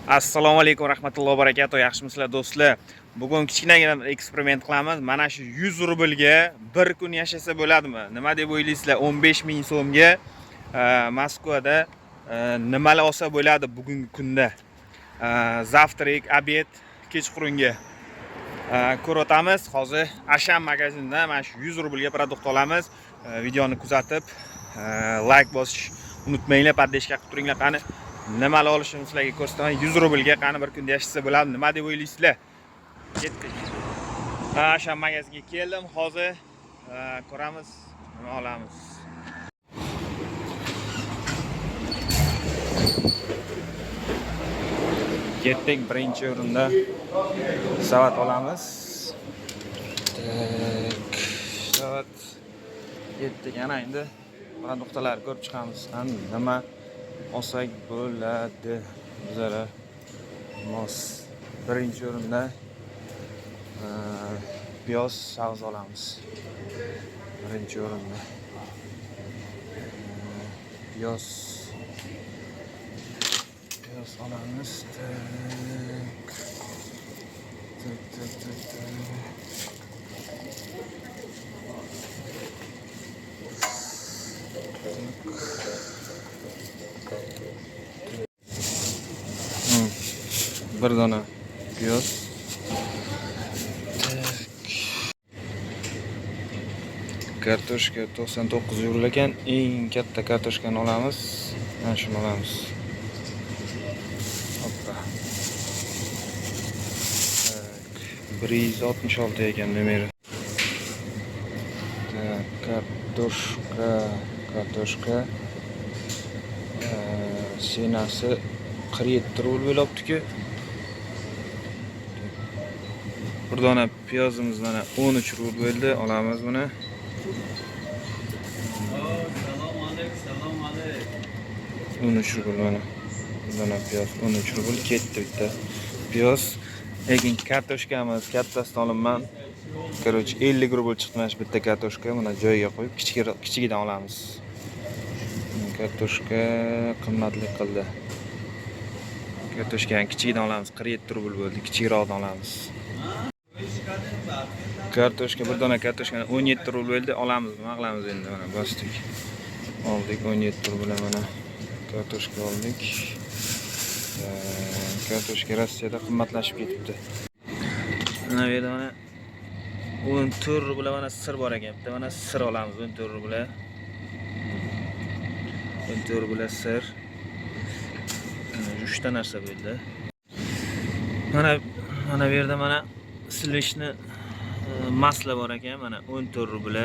Assalomu alaykum rahmatullohi va barakatuh. Yaxshimisizlar, do'stlar? Bugun kichkinagina bir eksperiment qilamiz. Mana shu 100 rublga bir kun yashasa bo'ladimi? Nima deb o'ylaysizlar? 15 ming so'mga Moskvada nimalar olsa bo'ladi bugungi kunda? Завтрак, обед, kechqurungi ko'rib o'tamiz. Hozir Ashan magazindan mana shu 100 rublga продукт olamiz. Videoni kuzatib, like bosish unutmanglar, поддержка qilib turinglar. Qani, nimalar olishimni sizlarga ko'rsataman. 100 rublga qani bir kunda yashasa bo'ladi? Nima deb o'ylaysizlar? Ketdik. Ha, Ashan magazinga keldim. Hozir ko'ramiz, nima olamiz. Ketdik, birinchi o'rinda savat olamiz. Так, savat ketdik. Ana endi продуктlarni ko'rib chiqamiz. Qani, nima olsak bo'ladi? Bizlar mos birinchi o'rinda piyoz, sabzi olamiz. Birinchi o'rinda piyoz olamiz. Так. Так, так, так, так. Так. Bir dona piyoz. Так. Kartoshka 99 rubl ekan. Eng katta kartoshkani olamiz. Mana shuni olamiz. Hoppa. Так, 166 ekan nomeri. Так, kartoshka, kartoshka. Цена si 47 rubl bo'lyapti-ku. Bir dona piyozimiz mana 13 rubl bo'ldi. Olamiz buni. Salom alik, salom alik. 13 rubl mana. Bir dona piyoz 13 rubl ketdi bitta. Piyoz. Lekin kartoshkamiz kattasini olibman. Короче, 50 rubl chiqdi mana shu bitta kartoshka. Mana joyiga qo'yib, kichigidan olamiz. Kartoshka qimmatlik qildi. Kartoshkani kichigidan olamiz, 47 rubl bo'ldi. Kichikroqdan olamiz. Kartoshka, bir dona kartoshkani 17 rubl bo'ldi, olamiz. Nima qilamiz endi? Mana bosdik. Oldik 17 rubl, mana kartoshka oldik. Kartoshka Rossiyada qimmatlashib ketibdi. Mana bu yerda mana 14 rubl mana сыр bor ekan. Bitta mana сыр olamiz 14 rubl. 14 rubl сыр. Mana uchta narsa bo'ldi. Mana bu yerda mana сливочный масло bor ekan, mana 14 rubl.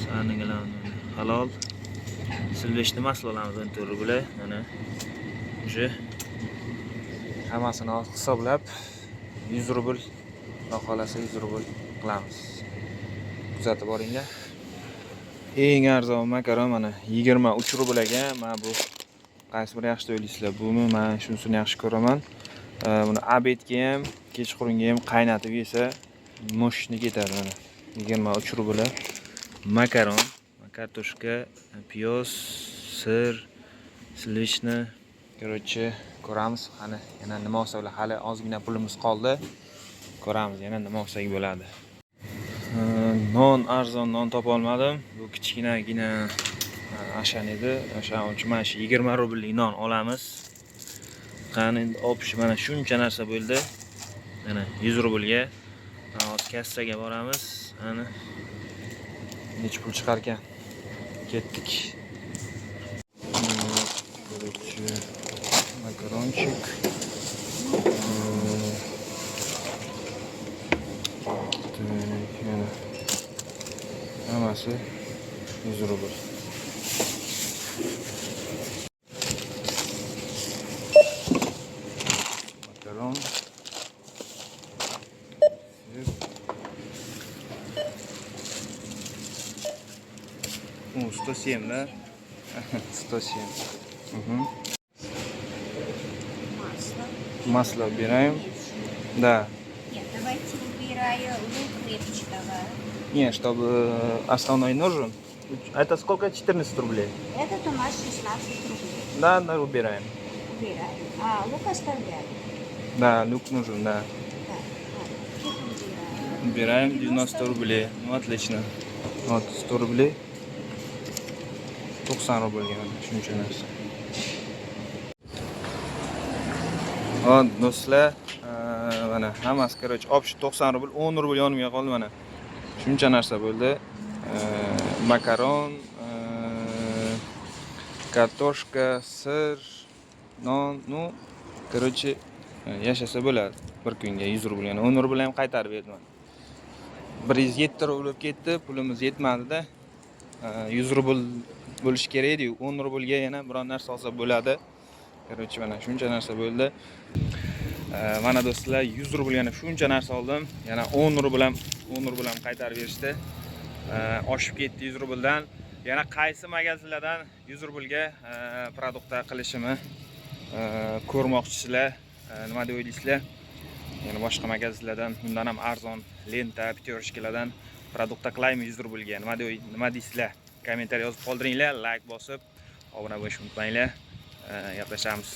Saniglar halol. Сливочный масло olamiz 14 rubl. Mana уже hammasini hisoblab 100 rubl, xudo xohlasa 100 rubl qilamiz. Kuzatib boringlar. Eng arzon makaron mana 23 rubl ekan. Mana bu qaysi biri yaxshi deb o'ylaysizlar? Buni men shunisini yaxshi ko'raman. Buni обед ga ham, kechqurunga ham qaynatib yesa, мощный ketadi mana. 23 rubl makaron, kartoshka, piyoz, сыр, сливочный. Короче, ko'ramiz qani yana nima olsa bo'ladi. Hali ozgina pulimiz qoldi. Ko'ramiz yana nima olsak bo'ladi. Non, arzon non topa olmadim. Bu kichkinagina Ashan edi. O'shaning uchun mana shu 20 rubllik non olamiz. Qani endi общий mana shuncha narsa bo'ldi. Mana 100 rublga. Hozir kassaga boramiz. Ana necha pul chiqar ekan? Ketdik. Короче, макарончик. Так, yana hammasi 100 rubl. Makaron. Сыр. О, 107, да? 107. Угу. Масло. Масло убираем. Да. Нет, давайте убираю лук репчатого. Не, чтобы основной нужен. Это сколько? 14 рублей. Этот у нас 16 рублей. Да, да, убираем. Убираем. А, лук оставляем. Да, лук нужен, да. Так, ладно. Лук убираем. Убираем 90 рублей. Ну, отлично. Вот, 100 рублей. 90 rublga mana shuncha narsa. Hop, do'stlar, mana hammasi, короче, общий 90 rubl, 10 rubl yonimga qoldi mana. Shuncha narsa bo'ldi. Makaron, kartoshka, сыр, non, ну, короче, yashasa bo'ladi. Bir kunga 100 rubl, yana 10 rubl ham qaytarib berdi mana. 107 rubl bo'lib ketdi, pulimiz yetmadi-da. 100 rubl bo'lishi kerak edi, 10 rublga yana biron narsa olsa bo'ladi. Короче, mana shuncha narsa bo'ldi. Mana do'stlar, 100 rubl yana shuncha narsa oldim. Yana 10 rubl ham, 10 rubl ham qaytarib berishdi. Oshib ketdi 100 rubldan. Yana qaysi magazinlardan 100 rublga продукт qilishimni ko'rmoqchisizlar. Nima deb o'ylaysizlar? Yana boshqa magazinlardan bundan ham arzon Lenta, Пятёрочка lardan продукт qilaymi 100 rublga? Nima deysizlar? Kommentariy yozib qoldiringlar, layk bosib, obuna bo'lishni unutmanglar. Gaplashamiz.